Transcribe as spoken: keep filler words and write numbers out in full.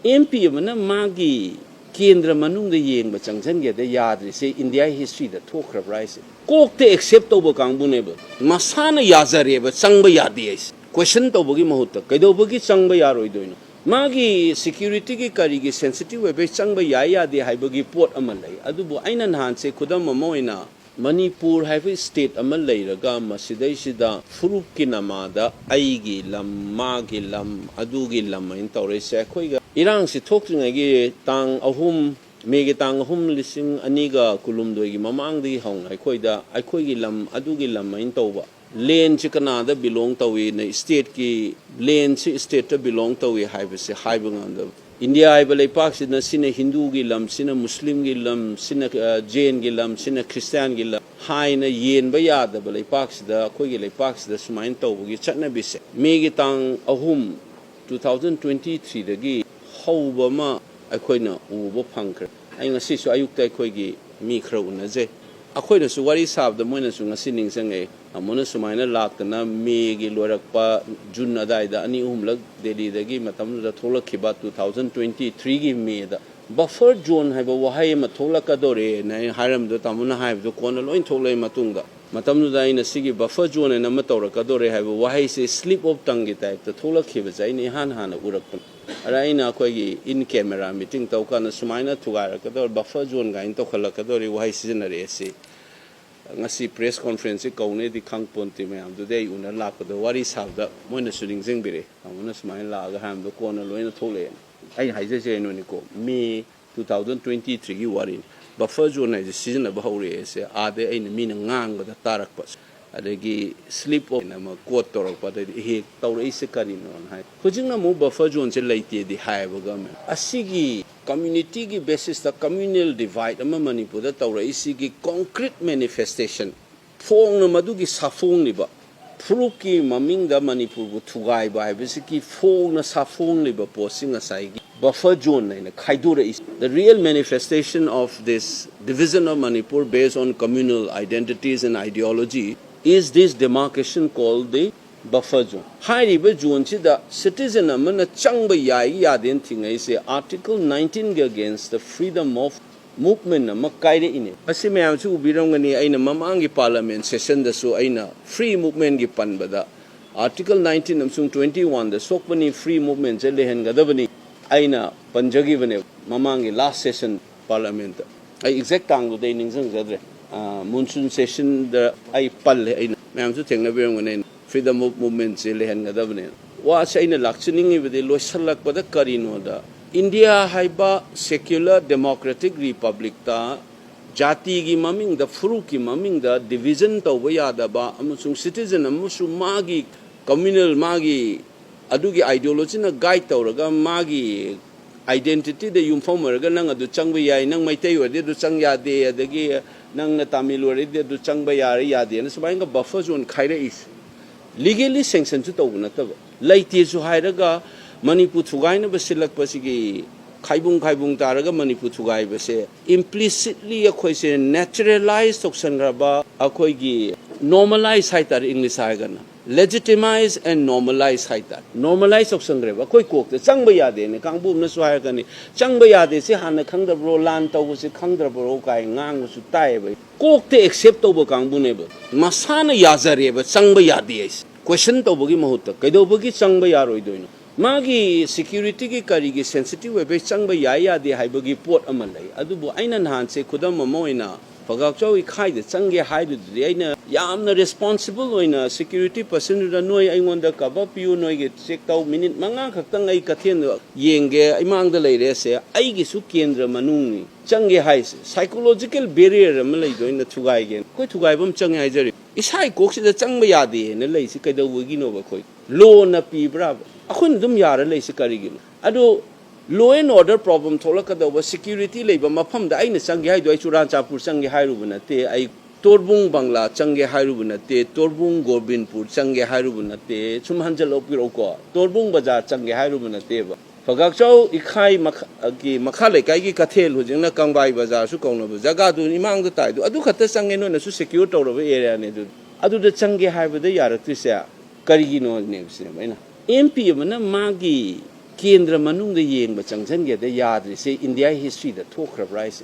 M P ꯑꯃꯅ ꯃꯥꯒꯤ ꯀꯦꯟꯗ꯭ꯔ ꯃꯅꯨꯡꯗ ꯌꯦꯡꯕ ꯆꯪꯁꯤꯟꯒꯦꯗ ꯌꯥꯗ꯭ꯔꯤꯁꯦ ꯏꯟꯗꯤꯌꯥ ꯍꯤꯁꯇ꯭ꯔꯤꯗ ꯊꯣꯛꯈ꯭ꯔꯕ꯭ꯔꯥ ꯍꯥꯏꯁꯦ? ꯀꯣꯛꯇ ꯑꯦꯛꯁꯦꯞ ꯇꯧꯕ ꯀꯥꯡꯕꯨꯅꯦꯕ꯫ ꯃꯁꯥꯅ ꯌꯥꯖꯔꯦꯕ, ꯆꯪꯕ ꯌꯥꯗꯦ ꯍꯥꯏꯁꯦ꯫ ꯀꯣꯏꯁꯟ ꯇꯧꯕꯒꯤ ꯃꯍꯨꯠꯇ ꯀꯩꯗꯧꯕꯒꯤ ꯆꯪꯕ ꯌꯥꯔꯣꯏꯗꯣꯏꯅꯣ? ꯃꯥꯒꯤ ꯁꯦꯀ꯭ꯌꯨꯔꯤꯇꯤꯒꯤ ꯀꯔꯤꯒꯤ ꯁꯦꯟꯁꯤꯇꯤꯚ ꯑꯣꯏꯕꯩ ꯆꯪꯕ ꯌꯥꯏ ꯌꯥꯗꯦ ꯍꯥꯏꯕꯒꯤ ꯄꯣꯠ ꯑꯃ ꯂꯩ꯫ ꯑꯗꯨꯕꯨ ꯑꯩꯅ ꯅꯍꯥꯟꯁꯦ ꯈꯨꯗꯝ ꯑꯃ ꯑꯣꯏꯅ, ꯃꯅꯤꯄꯨꯔ ꯍꯥꯏꯕ ꯁ꯭ꯇꯦꯠ ꯑꯃ ꯂꯩꯔꯒ ꯃꯁꯤꯗꯩꯁꯤꯗ ꯐꯨꯔꯨꯞꯀꯤ ꯅꯃꯥꯗ ꯑꯩꯒꯤ ꯂꯝ, ꯃꯥꯒꯤ ꯂꯝ, ꯑꯗꯨꯒꯤ ꯂꯝ ꯍꯥꯏꯅ ꯇꯧꯔꯛꯏꯁꯦ꯫ ꯑꯩꯈꯣꯏꯒ ꯏꯔꯥꯡꯁꯤ ꯊꯣꯛꯇ꯭ꯔꯤꯉꯩꯒꯤ ꯇꯥꯡ ꯑꯍꯨꯝ, ꯃꯦꯒꯤ ꯇꯥꯡ ꯑꯍꯨꯝ, ꯂꯤꯁꯤꯡ ꯑꯅꯤꯒ ꯀꯨꯟꯍꯨꯝꯗꯣꯏꯒꯤ ꯃꯃꯥꯡꯗꯒꯤ ꯍꯧꯅ ꯑꯩꯈꯣꯏꯗ ꯑꯩꯈꯣꯏꯒꯤ ꯂꯝ, ꯑꯗꯨꯒꯤ ꯂꯝ ꯍꯥꯏꯅ ꯇꯧꯕ, ꯂꯦꯟꯁꯤ ꯀꯅꯥꯗ ꯕꯤꯂꯣꯡ ꯇꯧꯏꯅ, ꯁ꯭ꯇꯦꯠꯀꯤ ꯂꯦꯟꯁꯤ ꯁ꯭ꯇꯦꯠꯇ ꯕꯤꯂꯣꯡ ꯇꯧꯏ ꯍꯥꯏꯕꯁꯦ ꯍꯥꯏꯕ ꯉꯝꯗꯕ꯫ ꯏꯟꯗꯤꯌꯥ ꯍꯥꯏꯕ ꯂꯩꯄꯥꯛꯁꯤꯅ ꯁꯤꯅ ꯍꯤꯟꯗꯨꯒꯤ ꯂꯝ, ꯁꯤꯅ ꯃꯨꯁꯂꯤꯝꯒꯤ ꯂꯝ, ꯁꯤꯅ, ꯑ, ꯖꯦꯟꯒꯤ ꯂꯝ, ꯁꯤꯅ ꯈ꯭ꯔꯤꯁꯇꯤꯌꯥꯟꯒꯤ ꯂꯝ ꯍꯥꯏꯅ ꯌꯦꯟꯕ ꯌꯥꯗꯕ ꯂꯩꯄꯥꯛꯁꯤꯗ, ꯑꯩꯈꯣꯏꯒꯤ ꯂꯩꯄꯥꯛꯁꯤꯗ ꯁꯨꯃꯥꯏꯅ ꯇꯧꯕꯒꯤ ꯆꯠꯅꯕꯤꯁꯦ ꯃꯦꯒꯤ ꯇꯥꯡ ꯑꯍꯨꯝ, two thousand twenty threeꯗꯒꯤ ꯍꯧꯕ ꯑꯃ ꯑꯩꯈꯣꯏꯅ ꯎꯕ ꯐꯪꯈ꯭ꯔꯦ꯫ ꯑꯩ ꯉꯁꯤꯁꯨ ꯑꯌꯨꯛꯇ ꯑꯩꯈꯣꯏꯒꯤ ꯃꯤ ꯈꯔ ꯎꯅꯖꯩ꯫ ꯑꯩꯈꯣꯏꯅꯁꯨ ꯋꯥꯔꯤ ꯁꯥꯕꯗ ꯃꯣꯏꯅꯁꯨ ꯉꯁꯤ ꯅꯤꯡꯁꯤꯡꯉꯛꯑꯦ꯫ ꯇꯥꯃꯣꯅ ꯁꯨꯃꯥꯏꯅ ꯂꯥꯛꯇꯅ ꯃꯦꯒꯤ ꯂꯣꯏꯔꯛꯄ ꯖꯨꯟ ꯑꯗꯥꯏꯗ ꯑꯅꯤ ꯑꯍꯨꯝꯂꯛ ꯗꯦꯜꯂꯤꯗꯒꯤ ꯃꯇꯝꯗꯨꯗ ꯊꯣꯛꯂꯛꯈꯤꯕ two thousand twenty threeꯒꯤ ꯃꯦꯗ ꯕꯐꯔ ꯖꯣꯟ ꯍꯥꯏꯕ ꯋꯥꯍꯩ ꯑꯃ ꯊꯣꯛꯂꯛꯀꯗꯧꯔꯦꯅ ꯑꯩꯅ ꯍꯥꯏꯔꯝꯕꯗꯣ, ꯇꯥꯃꯣꯅ ꯍꯥꯏꯕꯗꯣ ꯀꯣꯟꯅ ꯂꯣꯏ ꯊꯣꯛꯂꯛꯑꯦ ꯃꯇꯨꯡꯗ꯫ ꯃꯇꯝꯗꯨꯗ ꯑꯩꯅ ꯁꯤꯒꯤ ꯕꯐꯔ ꯖꯣꯟ ꯍꯥꯏꯅ ꯑꯃ ꯇꯧꯔꯛꯀꯗꯧꯔꯦ ꯍꯥꯏꯕ ꯋꯥꯍꯩꯁꯤ slip of tongueꯒꯤ typeꯇ ꯊꯣꯛꯂꯛꯈꯤꯕꯁꯦ ꯑꯩꯅ ꯏꯍꯥꯟ ꯍꯥꯟꯅ ꯎꯔꯛꯄꯅꯤ꯫ ꯑꯗ ꯑꯩꯅ ꯑꯩꯈꯣꯏꯒꯤ in camera meeting ꯇꯧꯀꯥꯟꯗ ꯁꯨꯃꯥꯏꯅ ꯊꯨꯒꯥꯏꯔꯛꯀꯗꯧꯔꯦ, ꯕꯐꯔ ꯖꯣꯟ ꯀꯥꯏꯅ ꯇꯧꯈꯠꯂꯛꯀꯗꯧꯔꯦ ꯋꯥꯍꯩ ꯁꯤꯖꯤꯟꯅꯔꯛꯑꯦ ꯁꯤ꯫ ꯉꯁꯤ press conferenceꯁꯤ ꯀꯧꯅꯦꯗꯤ ꯈꯪꯄꯣꯟꯇꯦ ꯃꯌꯥꯝꯗꯨꯗꯤ ꯑꯩ ꯎꯅ ꯂꯥꯛꯄꯗ ꯋꯥꯔꯤ ꯁꯥꯕꯗ ꯃꯣꯏꯅꯁꯨ ꯅꯤꯡꯁꯤꯡꯕꯤꯔꯛꯑꯦ꯫ ꯇꯥꯃꯣꯅ ꯁꯨꯃꯥꯏꯅ ꯂꯥꯛꯑꯒ ꯍꯥꯏꯔꯝꯕꯗꯣ ꯀꯣꯟꯅ ꯂꯣꯏꯅ ꯊꯣꯛꯂꯛꯑꯦꯅ꯫ ꯑꯩꯅ ꯍꯥꯏꯖꯔꯤꯁꯦ ꯀꯩꯅꯣꯅꯤꯀꯣ, ꯃꯦ two thousand twenty threeꯒꯤ ꯋꯥꯔꯤꯅꯤ꯫ ꯕꯐꯔ ꯖꯣꯟ ꯍꯥꯏꯁꯦ ꯁꯤꯖꯤꯟꯅꯕ ꯍꯧꯔꯛꯑꯦꯁꯦ ꯑꯥꯗꯩ ꯑꯩꯅ ꯃꯤꯅ ꯉꯥꯡꯕꯗ ꯇꯥꯔꯛꯄ꯫ ꯑꯗꯒꯤ slip of ꯑꯃ quote ꯇꯧꯔꯛꯄ, ꯑꯗꯩꯗꯤ ꯏꯍꯦ ꯇꯧꯔꯛꯏꯁꯦ ꯀꯔꯤꯅꯣꯅ ꯍꯥꯏ꯫ ꯍꯧꯖꯤꯛꯅ ꯑꯃꯨꯛ ꯕꯐꯔ ꯖꯣꯟꯁꯦ ꯂꯩꯇꯦꯗꯤ ꯍꯥꯏꯌꯦꯕ government꯫ ꯑꯁꯤꯒꯤ communityꯒꯤ basisꯇ communal divide ꯑꯃ ꯃꯅꯤꯄꯨꯔꯗ ꯇꯧꯔꯛꯏꯁꯤꯒꯤ concrete manifestation, ꯐꯣꯡꯅ ꯃꯗꯨꯒꯤ ꯁꯥꯐꯣꯡꯂꯤꯕ, ꯐꯨꯔꯨꯞꯀꯤ ꯃꯃꯤꯡꯗ ꯃꯅꯤꯄꯨꯔꯕꯨ ꯊꯨꯒꯥꯏꯕ ꯍꯥꯏꯕꯁꯤꯒꯤ ꯐꯣꯡꯅ ꯁꯥꯐꯣꯡꯂꯤꯕ ꯄꯣꯠꯁꯤ ꯉꯁꯥꯏꯒꯤ buffer zone ꯍꯥꯏꯅ ꯈꯥꯏꯗꯣꯔꯛꯏ꯫ The real manifestation of this division of Manipur based on communal identities and ideology is this demarcation called the buffer zone. ꯍꯥꯏꯔꯤꯕ ꯖꯣꯟꯁꯤꯗ ꯁꯤꯇꯤꯖꯟ ꯑꯃꯅ ꯆꯪꯕ ꯌꯥꯏ ꯌꯥꯗꯦꯅ ꯊꯤꯡꯉꯛꯏꯁꯦ ꯑꯥꯔꯇꯤꯀꯜ ꯅꯥꯏꯟꯇꯤꯟꯒꯤ ꯑꯒꯦꯟꯁꯇ ꯐ꯭ꯔꯤꯗꯝ ꯑꯣꯐ ꯃꯨꯚꯃꯦꯟ ꯑꯃ ꯀꯥꯏꯔꯛꯏꯅꯦ꯫ ꯑꯁꯤ ꯃꯌꯥꯝꯁꯨ ꯎꯕꯤꯔꯝꯒꯅꯤ, ꯑꯩꯅ ꯃꯃꯥꯡꯒꯤ ꯄꯥꯔꯂꯥꯃꯦꯟ ꯁꯦꯁꯟꯗꯁꯨ ꯑꯩꯅ ꯐ꯭ꯔꯤ ꯃꯨꯚꯃꯦꯟꯒꯤ ꯄꯟꯕꯗ ꯑꯥꯔꯇꯤꯀꯜ ꯅꯥꯏꯟꯇꯤꯟ ꯑꯃꯁꯨꯡ ꯇ꯭ꯋꯦꯟꯇꯤ ꯋꯥꯟꯗ ꯁꯣꯛꯄꯅꯤ, ꯐ꯭ꯔꯤ ꯃꯨꯚꯃꯦꯟꯁꯦ ꯂꯩꯍꯟꯒꯗꯕꯅꯤ ꯑꯩꯅ ꯄꯟꯖꯈꯤꯕꯅꯦꯕ ꯃꯃꯥꯡꯒꯤ ꯂꯥꯁ ꯁꯦꯁꯟ ꯄꯥꯔꯂꯥꯃꯦꯟꯇ꯫ ꯑꯩ ꯑꯦꯛꯖꯦꯛ ꯇꯥꯡꯗꯨꯗꯤ ꯑꯩ ꯅꯤꯡꯁꯤꯡꯖꯗ꯭ꯔꯦ꯫ ꯃꯨꯟꯁꯨꯟ ꯁꯦꯁꯟꯗ ꯑꯩ ꯄꯜꯂꯦ, ꯑꯩꯅ ꯃꯌꯥꯝꯁꯨ ꯊꯦꯡꯅꯕꯤꯔꯝꯒꯅꯤ, ꯑꯩꯅ ꯐ꯭ꯔꯤꯗꯝ ꯑꯣꯐ ꯃꯨꯚꯃꯦꯟꯁꯦ ꯂꯩꯍꯟꯒꯗꯕꯅꯦ꯫ ꯋꯥꯁꯦ ꯑꯩꯅ ꯂꯥꯛꯆꯅꯤꯡꯉꯤꯕꯗꯤ ꯂꯣꯏꯁꯤꯜꯂꯛꯄꯗ ꯀꯔꯤꯅꯣꯗ, ꯏꯟꯗꯤꯌꯥ ꯍꯥꯏꯕ ꯁꯦꯀ꯭ꯌꯨꯂꯔ ꯗꯦꯃꯣꯀ꯭ꯔꯦꯇꯤꯛ ꯔꯤꯄꯕ꯭ꯂꯤꯛꯇ ꯖꯥꯇꯤꯒꯤ ꯃꯃꯤꯡꯗ, ꯐꯨꯔꯨꯞꯀꯤ ꯃꯃꯤꯡꯗ ꯗꯤꯚꯤꯖꯟ ꯇꯧꯕ ꯌꯥꯗꯕ ꯑꯃꯁꯨꯡ ꯁꯤꯇꯤꯖꯟ ꯑꯃꯁꯨ ꯃꯥꯒꯤ ꯀꯝꯃ꯭ꯌꯨꯅꯦꯜ, ꯃꯥꯒꯤ ꯑꯗꯨꯒꯤ ꯑꯥꯏꯗꯤꯌꯣꯂꯣꯖꯤꯅ ꯒꯥꯏꯗ ꯇꯧꯔꯒ ꯃꯥꯒꯤ ꯑꯥꯏꯗꯦꯟꯇꯤꯇꯤꯗ ꯌꯨꯝꯐꯝ ꯑꯣꯏꯔꯒ ꯅꯪ ꯑꯗꯨ ꯆꯪꯕ ꯌꯥꯏ, ꯅꯪ ꯃꯩꯇꯩ ꯑꯣꯏꯔꯗꯤ ꯑꯗꯨ ꯆꯪ ꯌꯥꯗꯦ, ꯑꯗꯒꯤ ꯅꯪꯅ ꯇꯥꯃꯤꯜ ꯑꯣꯏꯔꯗꯤ ꯑꯗꯨ ꯆꯪꯕ ꯌꯥꯔꯦ ꯌꯥꯗꯦꯅ ꯁꯨꯃꯥꯏꯅ ꯕꯐꯔ ꯖꯣꯟ ꯈꯥꯏꯔꯛꯏꯁꯦ꯫ ꯂꯤꯒꯦꯜꯂꯤ ꯁꯦꯡꯁꯟꯁꯨ ꯇꯧꯕ ꯅꯠꯇꯕ, ꯂꯩꯇꯦꯁꯨ ꯍꯥꯏꯔꯒ ꯃꯅꯤꯄꯨꯔ ꯊꯨꯒꯥꯏꯅꯕ ꯁꯤꯜꯂꯛꯄꯁꯤꯒꯤ ꯈꯥꯏꯕꯨꯡ ꯈꯥꯏꯕꯨꯡ ꯇꯥꯔꯒ ꯃꯅꯤꯄꯨꯔ ꯊꯨꯒꯥꯏꯕꯁꯦ ꯏꯝꯄ꯭ꯂꯤꯁꯤꯠꯂꯤ ꯑꯩꯈꯣꯏꯁꯦ ꯅꯦꯆꯔꯦꯂꯥꯏꯁ ꯇꯧꯁꯟꯈ꯭ꯔꯕ, ꯑꯩꯈꯣꯏꯒꯤ ꯅꯣꯔꯃꯦꯂꯥꯏꯁ ꯍꯥꯏꯇꯥꯔꯦ, ꯏꯪꯂꯤꯁ ꯍꯥꯏꯔꯒꯅ ꯂꯦꯖꯤꯇꯤꯃꯥꯏꯁ ꯑꯦꯟ ꯅꯣꯔꯃꯦꯂꯥꯏꯁ ꯍꯥꯏꯇꯥꯔꯦ꯫ ꯅꯣꯔꯃꯦꯂꯥꯏꯁ ꯇꯧꯁꯟꯈ꯭ꯔꯦꯕ꯫ ꯑꯩꯈꯣꯏ ꯀꯣꯛꯇ ꯆꯪꯕ ꯌꯥꯗꯦꯅ ꯀꯥꯡꯕꯨ ꯑꯃꯅꯁꯨ ꯍꯥꯏꯔꯛꯀꯅꯤ, "ꯆꯪꯕ ꯌꯥꯗꯦ, ꯁꯤ ꯍꯥꯟꯅ ꯈꯪꯗꯕ꯭ꯔꯣ, ꯂꯥꯟ ꯇꯧꯕꯁꯤ ꯈꯪꯗ꯭ꯔꯕ꯭ꯔꯣ?" ꯀꯥꯏ ꯉꯥꯡꯕꯁꯨ ꯇꯥꯏꯌꯦꯕ꯫ ꯀꯣꯛꯇ ꯑꯦꯛꯁꯦꯞ ꯇꯧꯕ ꯀꯥꯡꯕꯨꯅꯦꯕ, ꯃꯁꯥꯅ ꯌꯥꯖꯔꯦꯕ ꯆꯪꯕ ꯌꯥꯗꯦ ꯍꯥꯏꯁꯦ꯫ ꯀꯣꯏꯁꯟ ꯇꯧꯕꯒꯤ ꯃꯍꯨꯠꯇ ꯀꯩꯗꯧꯕꯒꯤ ꯆꯪꯕ ꯌꯥꯔꯣꯏꯗꯣꯏꯅꯣ? ꯃꯥꯒꯤ ꯁꯦꯀ꯭ꯌꯨꯔꯤꯇꯤꯒꯤ ꯀꯔꯤꯒꯤ ꯁꯦꯟꯁꯤꯇꯤꯚ ꯑꯣꯏꯕꯩ ꯆꯪꯕ ꯌꯥꯏ ꯌꯥꯗꯦ ꯍꯥꯏꯕꯒꯤ ꯄꯣꯠ ꯑꯃ ꯂꯩ꯫ ꯑꯗꯨꯕꯨ ꯑꯩꯅ ꯅꯍꯥꯟꯁꯦ ꯈꯨꯗꯝ ꯑꯃ ꯑꯣꯏꯅ ꯐꯒꯥꯛꯆꯥꯎ ꯏꯈꯥꯏꯗ ꯆꯪꯒꯦ ꯍꯥꯏꯗꯨꯗꯤ ꯑꯩꯅ ꯌꯥꯝꯅ ꯔꯦꯁꯄꯣꯟꯁꯤꯕꯜ ꯑꯣꯏꯅ ꯁꯦꯀ꯭ꯌꯨꯔꯤꯇꯤ ꯄꯔꯁꯟꯗꯨꯗ, "ꯅꯣꯏ ꯑꯩꯉꯣꯟꯗ ꯀꯚꯔ ꯄꯤꯌꯨ, ꯅꯣꯏꯒꯤ ꯆꯦꯛ ꯇꯧ, ꯃꯤꯅꯤꯠ ꯃꯉꯥ ꯈꯛꯇꯪ ꯑꯩ ꯀꯩꯊꯦꯜꯗ ꯌꯦꯡꯒꯦ, ꯏꯃꯥꯡꯗ ꯂꯩꯔꯦꯁꯦ, ꯑꯩꯒꯤꯁꯨ ꯀꯦꯟꯗ꯭ꯔ ꯃꯅꯨꯡꯅꯤ, ꯆꯪꯒꯦ" ꯍꯥꯏꯁꯦ꯫ ꯁꯥꯏꯀꯣꯂꯣꯖꯤꯀꯦꯜ ꯕꯦꯔꯤꯌꯔ ꯑꯃ ꯂꯩꯗꯣꯏꯅ ꯊꯨꯒꯥꯏꯒꯦꯅ꯫ ꯑꯩꯈꯣꯏ ꯊꯨꯒꯥꯏꯕ ꯑꯃ ꯆꯪꯉꯦ ꯍꯥꯏꯖꯔꯤ꯫ ꯏꯁꯥꯒꯤ ꯀꯣꯛꯁꯤꯗ ꯆꯪꯕ ꯌꯥꯗꯦꯅ ꯂꯩꯁꯤ ꯀꯩꯗꯧꯕꯒꯤꯅꯣꯕ? ꯑꯩꯈꯣꯏ ꯂꯣꯅ ꯄꯤꯕ꯭ꯔꯥꯕ? ꯑꯩꯈꯣꯏꯅ ꯑꯗꯨꯝ ꯌꯥꯔ ꯂꯩꯁꯤ ꯀꯔꯤꯒꯤꯅꯣ? ꯑꯗꯨ ꯂꯣ ꯑꯦꯟ ꯑꯣꯔꯗꯔ ꯄ꯭ꯔꯣꯕ꯭ꯂꯦꯝ ꯊꯣꯛꯂꯛꯀꯗꯧꯕ, ꯁꯦꯀ꯭ꯌꯨꯔꯤꯇꯤ ꯂꯩꯕ ꯃꯐꯝꯗ ꯑꯩꯅ ꯆꯪꯒꯦ ꯍꯥꯏꯗꯣ, ꯑꯩ ꯆꯨꯔꯥꯟꯆꯥꯟꯄꯨꯔ ꯆꯪꯒꯦ ꯍꯥꯏꯔꯨꯕ ꯅꯠꯇꯦ, ꯑꯩ ꯇꯣꯔꯕꯨꯡ ꯕꯪꯂꯥ ꯆꯪꯒꯦ ꯍꯥꯏꯔꯨꯕ ꯅꯠꯇꯦ, ꯇꯣꯔꯕꯨꯡ ꯒꯣꯕꯤꯟꯄꯨꯔ ꯆꯪꯒꯦ ꯍꯥꯏꯔꯨꯕ ꯅꯠꯇꯦ, ꯁꯨꯝ ꯍꯟꯖꯜꯂꯛꯄꯤꯔꯛꯎꯀꯣ, ꯇꯣꯔꯕꯨꯡ ꯕꯖꯥꯔ ꯆꯪꯒꯦ ꯍꯥꯏꯔꯨꯕ ꯅꯠꯇꯦꯕ꯫ ꯐꯒꯥꯛꯆꯥꯎ ꯏꯈꯥꯏ ꯃꯈꯥ-, ꯒꯤ ꯃꯈꯥ ꯂꯩꯀꯥꯏꯒꯤ ꯀꯩꯊꯦꯜ, ꯍꯧꯖꯤꯛꯅ ꯀꯪꯕꯥꯏ ꯕꯖꯥꯔꯁꯨ ꯀꯧꯅꯕ ꯖꯒꯥꯗꯨ ꯏꯃꯥꯡꯗ ꯇꯥꯏꯗꯣ, ꯑꯗꯨ ꯈꯛꯇ ꯆꯪꯉꯦ, ꯅꯣꯏꯅꯁꯨ ꯁꯦꯀ꯭ꯌꯨꯔ ꯇꯧꯔꯕ ꯑꯦꯔꯤꯌꯥꯅꯦ꯫ ꯑꯗꯨ, ꯑꯗꯨꯗ ꯆꯪꯒꯦ ꯍꯥꯏꯕꯗ ꯌꯥꯔꯛꯇ꯭ꯔꯤꯁꯦ, ꯀꯔꯤꯒꯤꯅꯣꯅꯦꯕ ꯁꯤꯅꯦꯕ ꯑꯩꯅ, ꯑꯦꯝ ꯄꯤ ꯑꯃꯅ ꯃꯥꯒꯤ ꯀꯦꯟꯗ꯭ꯔ ꯃꯅꯨꯡꯗ ꯌꯦꯡꯕ ꯆꯪꯁꯤꯟꯒꯦꯗ ꯌꯥꯗ꯭ꯔꯤꯁꯦ ꯏꯟꯗꯤꯌꯥ ꯍꯤꯁꯇ꯭ꯔꯤꯗ ꯊꯣꯛꯈ꯭ꯔꯕ꯭ꯔꯥ ꯍꯥꯏꯁꯦ?